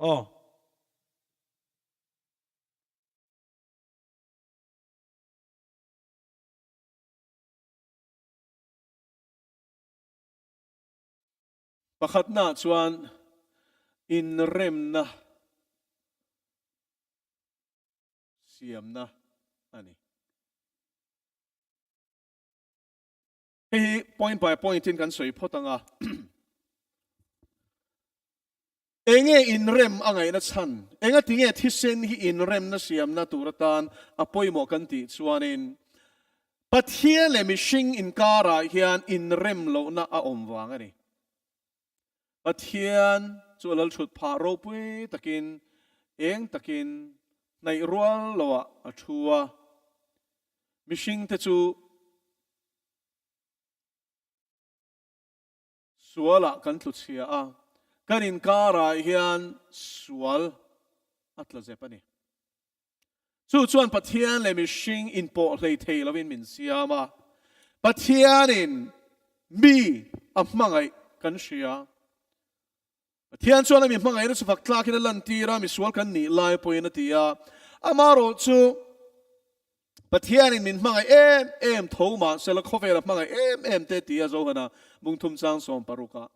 aw. Pakhatnaah chuan inremna siamna a ni. Hei hi point by point in kan sawi phawt ang a. Enge inrem a ngaihna chhan? Engatinge thisen hi inremna siamna tur atan a pawimawh kan tih chuanin Pathian leh mihring inkarah hian inrem lohna a awm vang a ni. Pathian chu a lalthut phah ropui takin eng takin hnaih rual loah a thu a, mihringte chu sualah kan tlu chhia a, kan inkarah hian sual a tla zep a ni. Chu chuan Pathian leh mihring inpawh hlei thei lovin min siam a, Pathianin mi a hmangaih kan hria. Pathian chuan a mi hmangaihna chu fak tlakin a lantir a, misual kan nih lai pawhin a ti a. Amaherawh chu Pathianin min hmangaih em em tho mahsela khawvela hmangaih em em te ti a Johana bungthum chang 16 ah.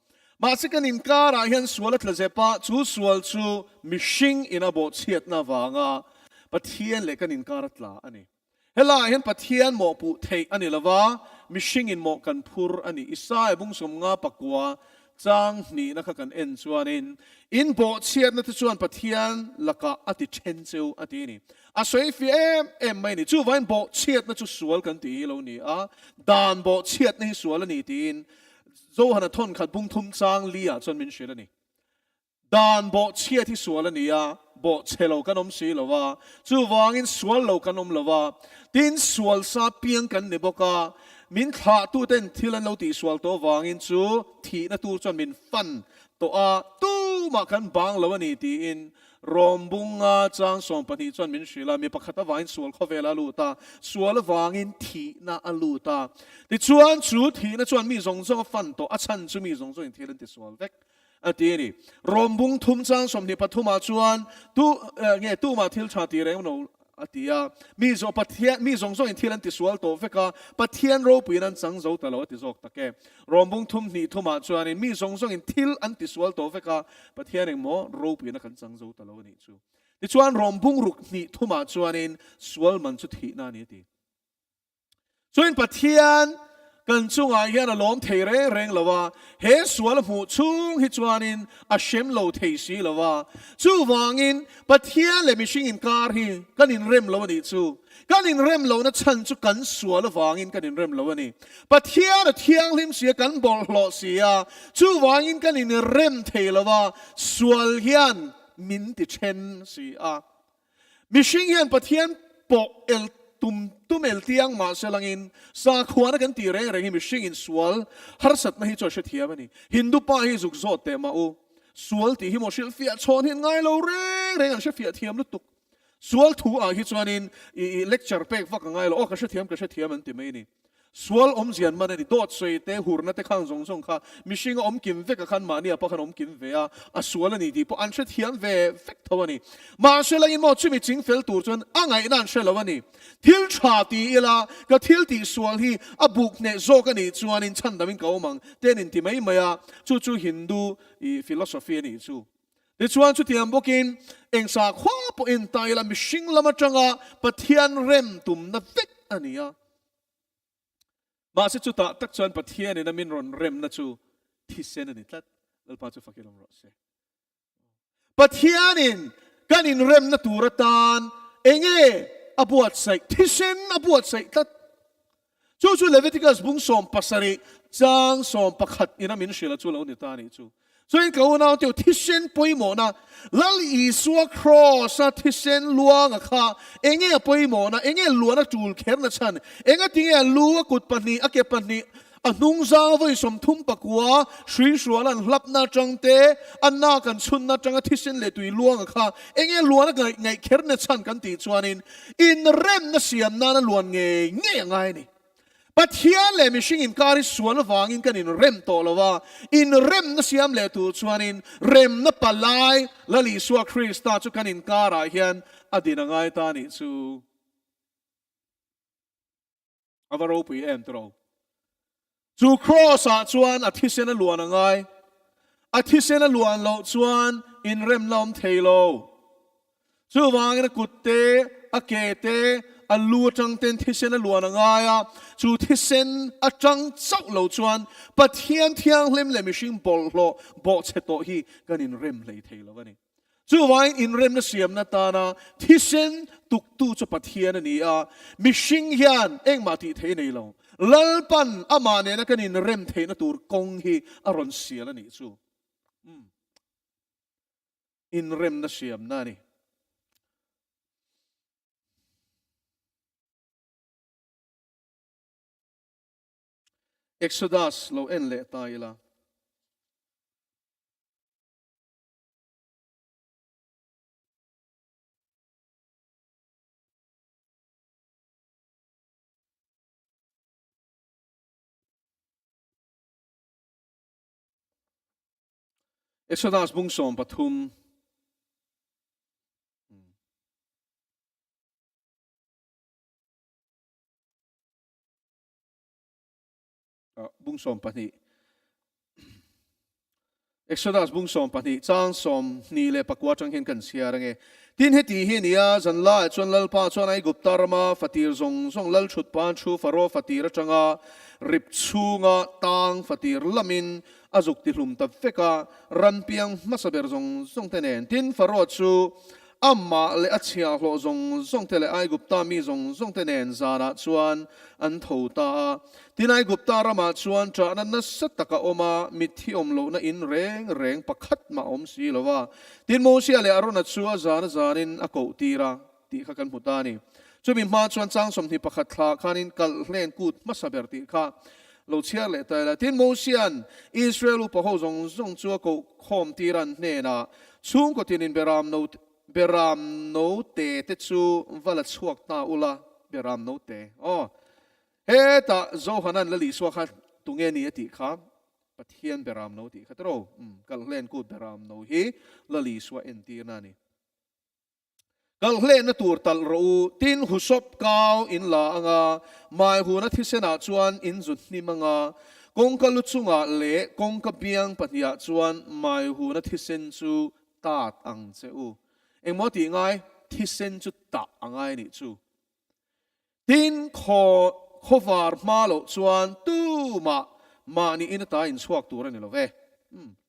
Mahse kan inkarah hian sual a tla zep a, chu sual chu mihring in a bawhchhiatna avanga Pathian leh kan inkar a tla a ni. Helaiah hian Pathian mawhpuh theih a ni lova, mihring in mawh kan phur a ni. Isaia bung 59 chang hnihna kha kan en chuanin, In bawhchhiatna te chuan Pathian lakah a ti then cheu a ti a ni. A sawi fiah em em mai a ni. Chuvangin bawhchhiatna chu sual kan tih hi lo ni a, dan bawhchhiatna hi sual a ni tiin Johana thawn khat bung thum chang li ah chuan min hrilh a ni. Dan bawh chhiat hi sual a ni a, bawh chhe lo kan awm si lo a, chuvangin sual lo kan awm lo a, tin sual sa piang kan ni bawk a, min thlah tu ten thil an lo tih sual tawh vangin chu thihna tur chuan min fan tawh a, tumah kan bang lo a ni tiin Rawm bunga chang 12 chuan min hrilh a, mi pakhat avangin sual khawvel a lut a, sual avangin thihna a lut a. Tichuan chu thihna chuan mi zawng zawng a fan tawh, a chhan chu mi zawng zawngin thil an tisual vek a ti a ni. Rawm bung thum chang 23 ah chuan tu nge tumah thil tha ti reng lo A ti a, Mi zawh Pathian, mi zawng zawngin thil an tisual tawh vek a, Pathian ropuiin an chang zo ta lo a ti zawk tak e. Rawmbung thum hnih thumah chuanin mi zawng zawngin thil an tisual tawh vek a, Pathian engmaw ropuiin a kan chang zo ta lo a nih chu. Tichuan rawmbung ruk hnih thumah chuanin sual man chu thihna a ni a ti. Chuin Pathian kan chungah hian a lawm thei reng reng lo a, he sual a hmuh chhung hi chuanin a hrem lo thei si lo a. Chuvangin Pathian leh mihring inkar hi kan inrem lo a nih chu. Kan inrem lohna chhan chu kan sual avangin kan inrem lo a ni. Pathian a thianghlim si a, kan bawlhhlawh si a, chuvangin kan inrem thei lo a, sual hian min ti then si a. Mihring hian Pathian pawh el tum tum el tiang mahse langin sakhuana kan tih reng reng hi mihring in sual harsatna hi chu a hrethiam a ni. Hindu pa hi zuk zawt teh mah u. Sual tih hi maw hrilhfiah chhawn hi an ngai lo reng reng an hrefiah thiam lutuk. Sual thu ah hi chuanin i lecture pek vak a ngai lo, aw ka hrethiam ka hrethiam an ti mai a ni. Sual awmzian man a ni. Dawt sawi te, hurna te khang zawng zawng kha mihring a awm kim vek a khan mahni ah pawh khan awm kim ve a, a sual a ni tih pawh an hrethiam ve vek tho a ni. Mahse langin maw chumi ching fel tur chuan a ngaihna an hre lo a ni. Thil tha ti ila ka thil tih sual hi a buk hneh zawk a nih chuanin chhandamin ka awm ang te an inti mai mai a, chu chu Hindu philosophy a nih chu. Tichuan chutiang bawkin eng sakhua pawhin ta ila mihring lam atanga Pathian rem tumna vek a ni a. Mahse chutah tak chuan Pathianin a min rawn remna chu thisen a ni tlat. Lalpa chu fakin awm rawh se. Pathianin kan inremna tur atan enge a buatsaih? Thisen a buatsaih tlat. Chu chu Leviticus bung 17 chang 11 in a min hrilh a chu lo ni ta a nih chu. Chuan ka unau teu thisen pawimawhna, Lal Isua Kraws-a thisen luanga kha enge a pawimawhna, enge luan a tul kherna chhan, enga tinge a lu, a kut pahnih, a ke pahnih, a hnung zang vawi 39, hrui hrual an hlapna atang te, a nak an chhunna atanga thisen leh tui luanga kha enge luan a ngaih kherna chhan kan tih chuanin inremna siam nana luan ngei ngei a ngai a ni. Pathian leh mihring inkar hi sual avangin kan inrem tawh lo a, inremna siam leh tur chuanin remna palai Lal Isua Krista chu kan inkarah hian a din a ngai ta nih chu. A va ropui em tiraw? Chu Kraws ah chuan a thisen a luan a ngai. A thisen a luan loh chuan inremna awm thei lo. Chuvangin a kut te, a ke te, a lu atang ten thisen a luan a ngai a, chu thisen atang chauh lo chuan Pathian thianghlim leh mihring bawlhhlawh bawhchhe tawh hi kan inrem hlei thei lo a ni. Chuvangin inremna siamna tana thisen tuktu chu Pathian a ni a, mihring hian engmah tih theih a nei lo. Lalpan amah nena kan inrem theihna tur kawng hi a rawn sial a nih chu. Umm. Inremna siamna a ni. Exodus lo en leh ta ila. Exodus bung 13. Bung 12 Exodus bung 12 chang 24 atang hian kan chhiar ange. Tin heti hi a ni a, zan laiah chuan Lalpa chuan Aigupta rama fatir zawng zawng lal thut pan thu Faro fatir atanga rip chhunga tang fatir lamin a zuk tihlum ta vek a, ran piang hmasa ber zawng zawng te nen. Tin Faro chu Amah leh a chhiahhlawh zawng zawng te leh Aigupta mi zawng zawng te nen zanah chuan an tho ta a. Tin, Aigupta ramah chuan ṭahna nasa tak a awm a, mitthi awm lohna in reng reng pakhat mah a awm si lo va. Tin, Mosia leh Arona chu a zan a zanin a koh tir a, tih kha kan hmu ta a ni. Chumi hma chuan chang 21 thla khanin kalh hlen kut hmasa ber tih kha lo chhiar leh ta ila. Tin, Mosia'n Israel upa ho zawng zawng chu a koh khawm tir a, an hnenah, Chhungkaw tinin beram no beram no te te chu va la chhuak ta ula, beram no te. Aw, hetah Johanan Lal Isua kha tunge ni a tih kha? Pathian beram no tih kha tiraw? Umm, kalhlen kut beram no hi Lal Isua entirna a ni. Kalhlenna tur talh rawh u, tin husawp kau in la anga, maihuna thisenah chuan in zu hnim anga, kawngka lu chungah leh kawngka biang pahnihah chuan maihuna thisen chu tat ang che u. Engmaw tih ngai? Thisen chu tah a ngai nih chu. Tin, khaw khawvar hma loh chuan tumah mahni in ata inchhuak tur a ni lo ve.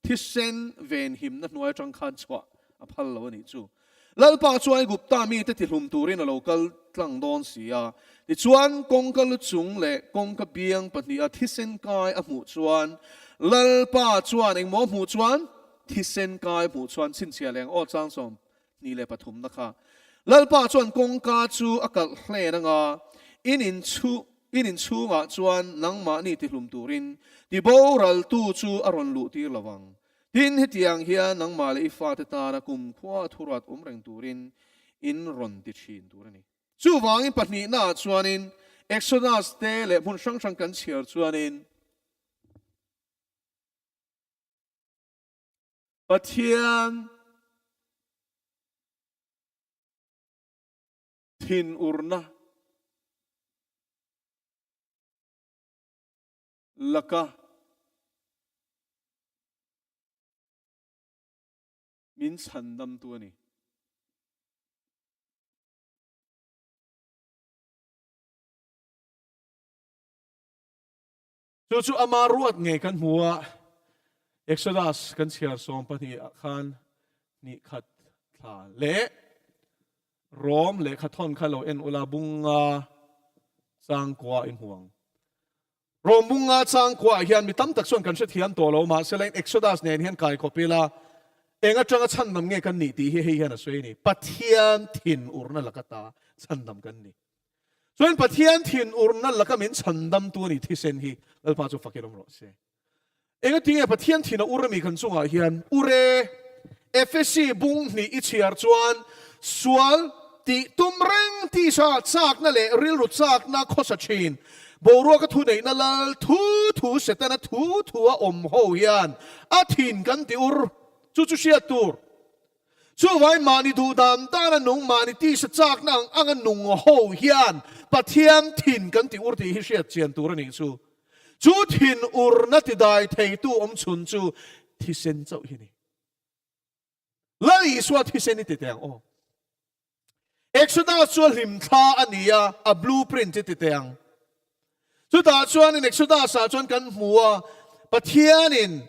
Thisen venhimna hnuai atang khan chhuah a phal lo a nih chu. Lalpa chuan Aigupta mite tihlum turin a lo kal tlang dawn si a. Tichuan, kawngka lu chung leh kawngka biang pahniha thisen kai a hmuh chuan Lalpa chuan engmaw hmuh chuan? Thisen kai hmuh chuan chhinchhiah leh ang aw chang 23 na kha. Lalpa chuan kawngka chu a kalh hlen anga, in in chhu, in inchhungah chuan nangmahni tihlum turin tiboraltu chu a rawn luh tir lo ang. Tin, hetiang hian nangmah leh i fate tana kumkhua a thuruat awm reng turin in rawn ti thin tur a ni. Chuvangin pahnihnaah chuanin Exodus te leh hmun hrang hrang kan chhiar chuanin, Pathian thinurna laka min chhandamtu a ni. Chu chu ama ruat ngei kan hmu a, Exodus kan chhiar 12 ah khan hnih khat thla leh Rom lehkha thawn kha lo en ula bunga changkua in hmu ang. Rom bunga changkua ah hian mi tam tak chuan kan hrethiam tawh lo mahse la in Exodus nen hian kai khawp ila eng atanga chhandam nge kan nih tih hi hei hian a sawi a ni. Pathian thinurna laka ta chhandam kan ni. Chuan Pathian thinurna laka min chhandamtu a ni thisen hi Lalpa chu fakin awm rawh se. Engatinge Pathian thin a ur ami kan chungah hian ur e? Efesi bung hnih i chhiar chuan sual tih tum reng tisa chakna leh rilru chakna khawsa thin. Boruaka thuneihna lal thu thu Setana thu thu a awm ho hian a thin kan ti ur. Chu chu hriat tur. Chuvai mahni duh dan dan a nung, mahni tisa chakna ang ang a nung ho hian Pathian thin kan ti ur tih hi hriat chian tur a nih chu. Chu thin urna ti dai theitu awm chhun chu thisen chauh hi a ni. Lal Isua thisen i ti teh ang aw. Exodus chu a hlim thla a ni a, a blue print i ti teh ang. Chutah chuanin Exodus-ah chuan kan hmu a, Pathianin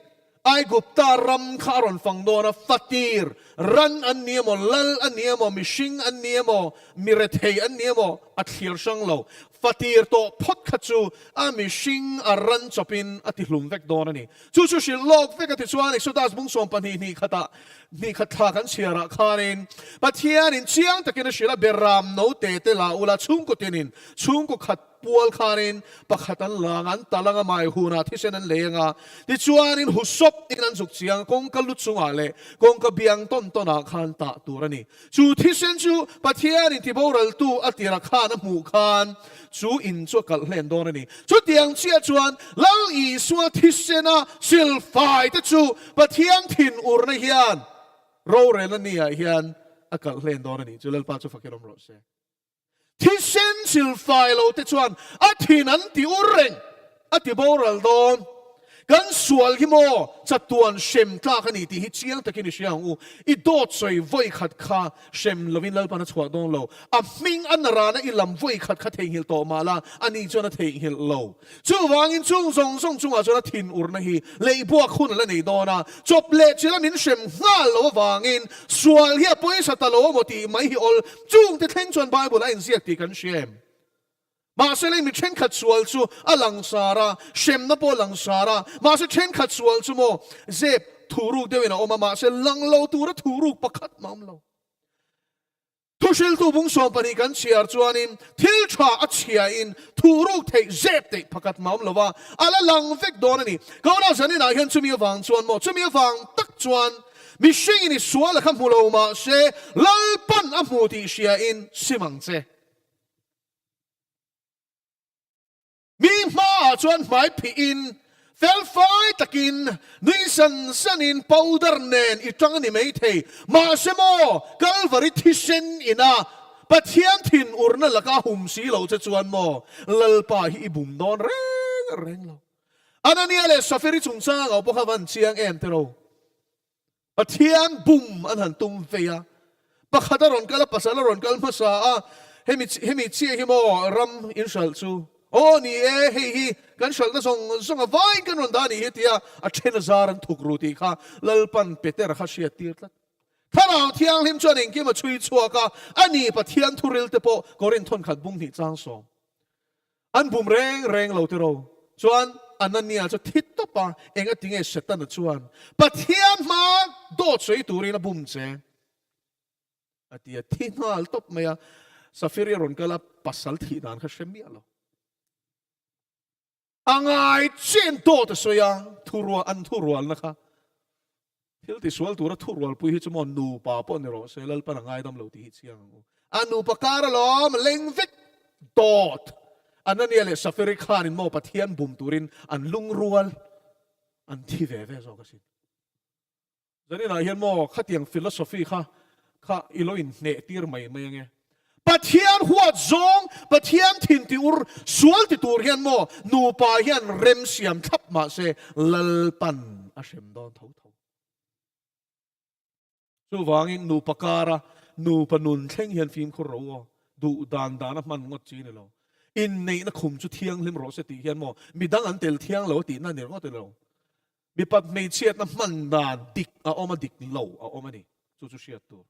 Aigupta ram kha a rawn fang dawn a, fatir, ran an ni emaw, lal a ni emaw, mihring an ni emaw, mi rethei an ni emaw, a thlir hrang lo. Fatir tawh phawt kha chu a mihring a ran chawpin a tihlum vek dawn a ni. Chu chu hrilh lawk vek a ti chuan Exodus bung 12 hnih khatah hnih khat thla kan chhiarah khanin Pathianin chiang takin a hrilh a, Beram note te la ula chhungkaw tinin chhungkaw khat pual khanin pakhat an la anga an tal anga mai hunah thisen an lei anga tichuanin husawp in an zuk chiang kawngka lu chungah leh kawngka biang tawn tawnah khan tah tur a ni. Chu thisen chu Pathianin tiboraltu a tirah khan a hmuh khan chu in chu a kalh hlen dawn a ni. Chutiang chiah chuan Lal Isua thisena silfai te chu Pathian thinurna hian rorelna niah hian a kalh hlen dawn a ni. Chu Lalpa chu fakin awm rawh se. Thisen silfai lo te chuan a thin an ti ur reng, a ti boral dawn. Kan sual hi maw chatuan hrem tlak a ni tih hi chiang takin i hria ang u. I dawt sawi vawi khat kha hrem lovin Lalpan a chhuah dawn lo. A hming a narana i lam vawi khat kha theihnghilh tawh mah la, ani chuan a theihnghilh lo. Chuvangin chung zawng zawng chungah chuan a thin urna hi leihbuak hun a la nei dawn a, chawp leh chila min hrem nghal lo avangin sual hi a pawisa ta lo amaw tih mai hi awl Chungte thleng chuan Bible a inziak tih kan hria em? Mahse lei mi thenkhat sual chu a langsar a, hremna pawh a langsar a, mahse thenkhat sual chu maw zep thuruk deuhin a awm a, mahse lang lo tura thuruk pakhat mah a awm lo. Thuhriltu bung 12 kan chhiar chuanin thil tha a chhiain thuruk theih zep theih pakhat mah a awm lo va, a la lang vek dawn a ni. Kauna zaninah hian chumi avang chuan maw, chumi avang tak chuan Mihringin i sual a kha hmu lo mah se, Lalpan a hmu tih hriain sim ang che. Mi hmaah chuan hmai phihin, felfai takin, nui san sanin powder nen i tang a ni maithei. Mahse maw, Kalvari thisen ina Pathian thinurna laka hum si lo che chuan maw, Lalpa hi i bum dawn reng reng lo. Anania leh Safiri chungchang ah pawh kha van chiang em te ro. Pathian bum an han tum vei a, pakhat a rawn kal a, pasal a rawn kal hmasa a, hemi hemi chiah hi maw ram in hralh chu? Aw ni e, hei hi kan hralhna zawng zawng a vaiin kan rawn dah a nih hi tia a then a zar an thuk ru tih kha Lalpan Petera kha hriat tir tlat. Thlarau Thianghlim chuan engkim a chhui chhuak a, a ni Pathian thuril te pawh Korinth thawnkhat bung hnih chang sawm. An bum reng reng lo tiraw? Chuan Anania chu thi tawp a, enga tinge Setana chuan Pathian hma dawt sawi turin a bum che? A ti a, thi nghal tawp mai a. Safiri a rawn kal a, pasal thih dan kha hre miah lo. A ngai chen dawt a sawi a, thurual an thurualna kha Thil tisual tura thurualpui hi chu maw nupa pawh ni rawh se, Lalpan a ngaidam lo tih hi chiang ang u. A nupa kar alawm, leng vek dawt. Anania leh Safiri khanin maw Pathian bum turin an lungrual an thi ve ve zawk asin. Zaninah hian maw khatiang philosophy kha kha i lo inhneh tir mai mai ange. Pathian huat zawng, Pathian thin ti ur sual ti tur hian maw nupa hian rem siam thlap mah se Lalpan a hrem dawn tho tho. Chuvangin nupa kara nupa nun thleng hian fimkhur ro aw, duh dan dan a hman ngawt chi ni lo. Inneihna khum chu thianghlim rawh se tih hian maw midang an tel thiang lo a tihna ni ringawt ni lo. Mipat hmeichhiatna hman dan dik a awm a dik lo a awm a ni. Chu chu hriat tur.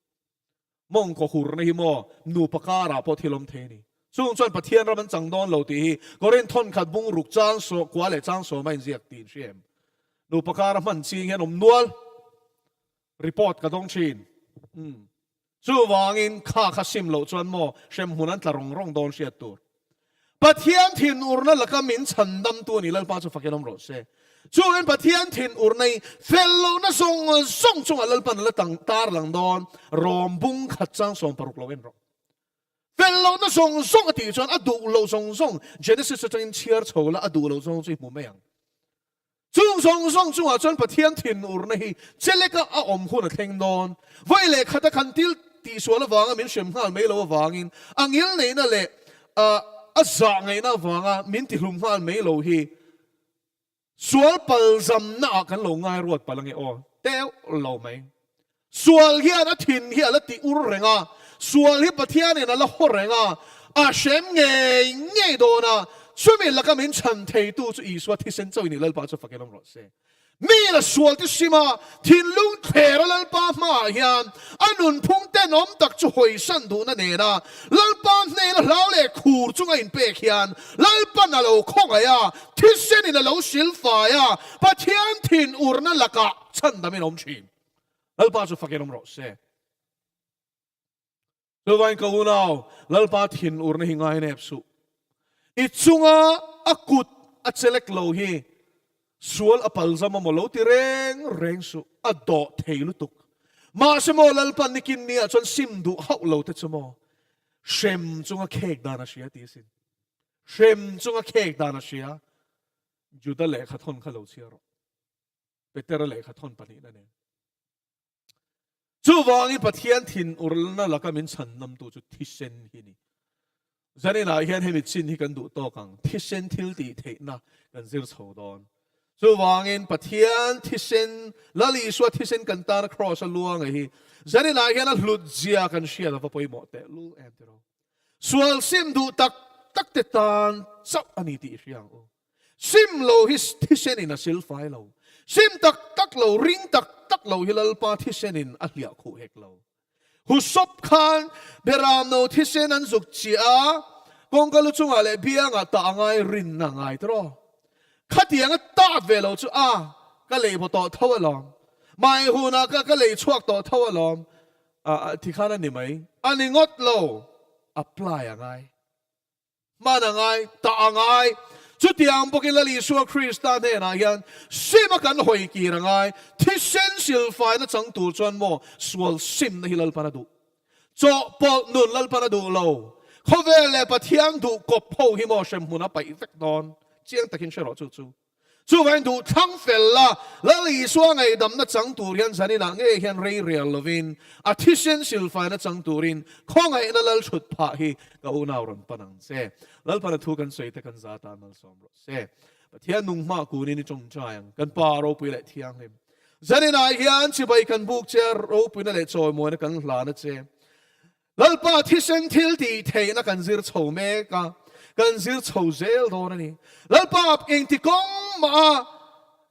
Mawngkaw hurna hi maw nupa karah pawh thil awm thei a ni. Chung chuan Pathian ram an chang dawn lo tih hi Korinth thawnkhat bung ruk chang saw kua leh chang sawma inziak tih in hria em? Nupa kara hman ching hian awm nual report ka dawng thin. Umm. Chuvangin kha kha sim loh chuan maw hremhmun an tla rawng rawng dawn hriat tur. Pathian thinurna laka min chhandamtu a ni, Lalpa chu fakin awm rawh se. Chuvangin Pathian thinurna hi fel lohna zawng zawng chungah Lalpan a la tar lang dawn, Rom bung khat chang 16 lo en rawh. Fel lohna zawng zawng a tih chuan a duh loh zawng zawng Genesis atangin chhiar chho la a duh loh zawng chu i hmu mai ang. Chung zawng zawng chungah chuan Pathian thinurna hi cheleka a awm hun a thleng dawn. Vawi leh khata kan thil tihsual avanga min hrem nghal mai lo avangin a ngilneihna leh a zah ngaihna avanga min tihlum nghal mai lo hi Sual palzamna ah kan lo ngai ruat palh ange aw, teuh lo mai. Sual hian a thin hi a la tih ur reng a, sual hi Pathianin a la haw reng a, a hrem ngei ngei dawn a, chumi laka min chhan theitu chu Isua thisen chauh i nih Lalpa chu fak in awm rawh se. Mi la sual ti hrim a, thinlung thler a Lalpa hmaah hian a nunphung tenawm tak chu hawisan duhna nena Lalpa hnena hlau leh khur chunga inpek hian Lalpan a lo khawngaih a, Thisenin a lo silfai a, Pathian thin urna lakah chhandamin a awm thin. Lalpa chu fakin awm rawh se. Chuvain ka unau, Lalpa thin urna hi ngai nep suh. I chunga a kut a chelek lo hi sual a palzam a maw lo ti reng reng suh, a dawh thei lutuk. Mahse maw Lalpan nikin ni ah chuan sim duh hauh lo te chu maw hrem chunga khek dan a hria ti asin. Hrem chunga khek dan a hria. Juda lehkha thawn kha lo chhiar rawh. Petera lehkha thawn pahnihna nen. Chuvangin Pathian thin urna laka min chhan namtu chu thisen hi ni. Zaninah hian hemi chin hi kan duh tawk ang. Thisen thil tih theihna kan zir chho dawn. Chuvangin Pathian thisen, Lal Isua thisen kan tana kraws a luang a hi zaninah hian a hlut zia kan hriat a va pawimawh tehlul em tiraw. Sual sim duh tak tak te tan chauh a ni tih i hria ang u. Sim lo hi thisen in a silfai lo. Sim tak tak lo, ring tak tak lo hi Lalpa thisen in a hliah khuh hek lo. Husawp khan Beramno thisen an zuk chiah a, kawngka lu chungah leh biangah tah a ngai rinna a ngai tawh. Khatiang a tah ve lo chu a, ka lei baw tawh tho alawm. Mai hunah ka ka lei chhuak tawh tho alawm. A ti khan a ni mai. A ni ngawt lo. Apply a ngai. Hman a ngai. Tah a ngai. Chutiang bawkin Lal Isua Krista hnenah hian sim a kan hawi kir a ngai. Thisen silfaina chang tur chuan maw sual simna hi Lalpan a duh. Chawhpawlh nun Lalpan a duh lo. Khawvel leh Pathian duh kawp ho hi maw hremhmun a paih vek dawn. Chiang takin hre rawh chu chu. Chuvangin duh thlang fel la, Lal Isua ngaihdamna chang tur hian zaninah ngei hian rei rial lovin a thisen silfaina chang turin khawngaihna Lal thut phah hi ka unau rawn pan ang che. Lalpana thu kan sawi te kan za tan malsawm rawh se. Pathian nung hma kunin i tawngtai ang. Kan Pa ropui leh thianghlim. Zaninah hian chibai kan buk che ropuina leh chawimawina kan hlan a che. Lalpa thisen thil tih theihna kan zir chho mek a, kan zir chho zel dawn a ni. Lalpa engti kawng mah a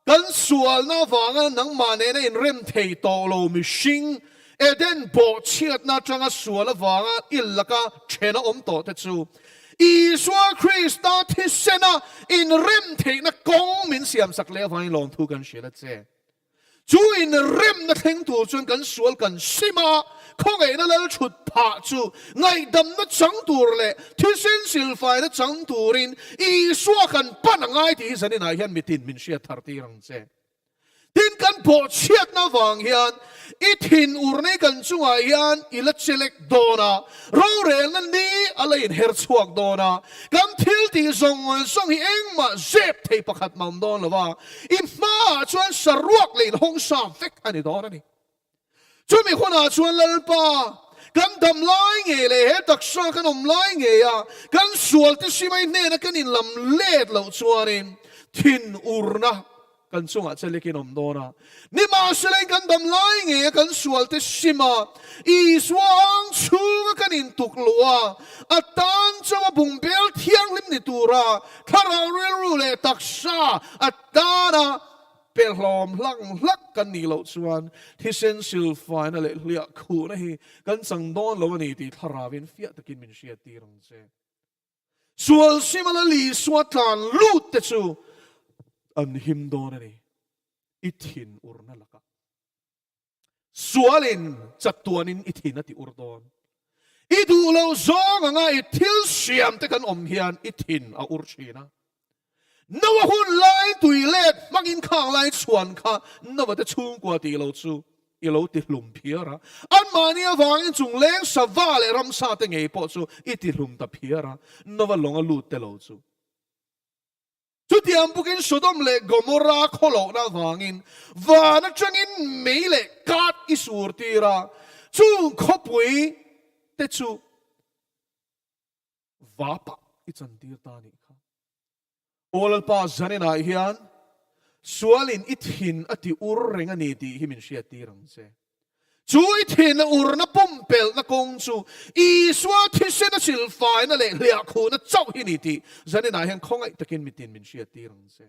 kan sualna avanga nangmah nena inrem thei tawh lo mihring, Eden bawhchhiatna atanga sual avanga il laka then a awm tawh te chu Isua Krista thisena inrem theihna kawng min siamsak leh avangin lawmthu kan hrilh a che. Chu inremna thleng tur chuan kan sual kan sim a, khawngaihna lal thut phah chu ngaihdamna chang tur leh thisen silfaina chang turin Isua kan pan a ngai tih hi zaninah hian mitin min hriat thar tir ang che. Tin, kan bawhchhiatna avang hian i thinur nei kan chungah hian i la chelek dawn a, rorelna ni a la inher chhuak dawn a, kan thil tih zawng zawng hi engmah zep thei pakhat mah awm dawn lo va, I hmaah chuan saruak leh inhawng sa vek a ni dawn a ni. Chumi hunah chuan Lalpa, kan dam lai ngei leh he taksa kan awm lai ngeia kan sualte simai hnena kan inlam let loh chuanin thinurna kan chungah chelikin awm dawn a. Nimahselain kan dam lai ngeia kan sualte sima Isua ang chhunga kan intuk luh a, a tan chauha bungbel thianghlim ni tura Thlarau rilru leh taksa a tana pe hlawm hlak hlak kan nih loh chuan thisen silfaina leh hliah khuhna hi kan chang dawn lo a ni tih thlarauin fiah takin min hriattir ang che. Sual sima Lal Isua tlan lut te chu an him dawn a ni. I thin urna lakah. Sualin chatuanin i thin a ti ur dawn. I duh loh zawng anga i thil siam te kan awm hian i thin a ur thin a. Noa hun lai tui let hmangin khang lai chhuan kha Noa te chhungkua tih lo chu. i lo ti hlum phiar a, anmahni avangin chung leng sava leh ramsa te ngei pawh chu i ti hlum ta phiar a, Nova lawnga lut te lo chu. Chutiang bawkin Sodom leh Gomorra khawlohna avangin van atangin mei leh kat i sur tir a, chung khawpui te chu vapah i chantir ta nih kha. Aw Lalpa, zaninah hian sualin i thin a ti ur reng a ni tih hi min hriattir ang che. Chu i thin a urna pumpelhna kawng chu Isua thisena silfaina leh hliahkhuhna chauh hi ni tih zaninah hian khawngaih takin mitin min hriattir ang che.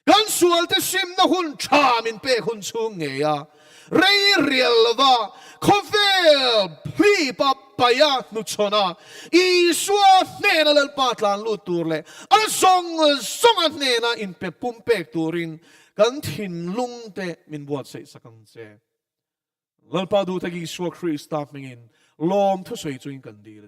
Kan sualte simna hun tha min pek hun chhung ngei a, rei rial lova khawvel hlipa paia hnuchhawn a, Isua hnena Lalpa tlan lut tur leh a zawng zawnga hnena inpe pumpek turin kan thinlungte min buatsaih sak ang che. Lalpa duhtak Isua Krista hmingin lawm thusawi chungin kan dil a.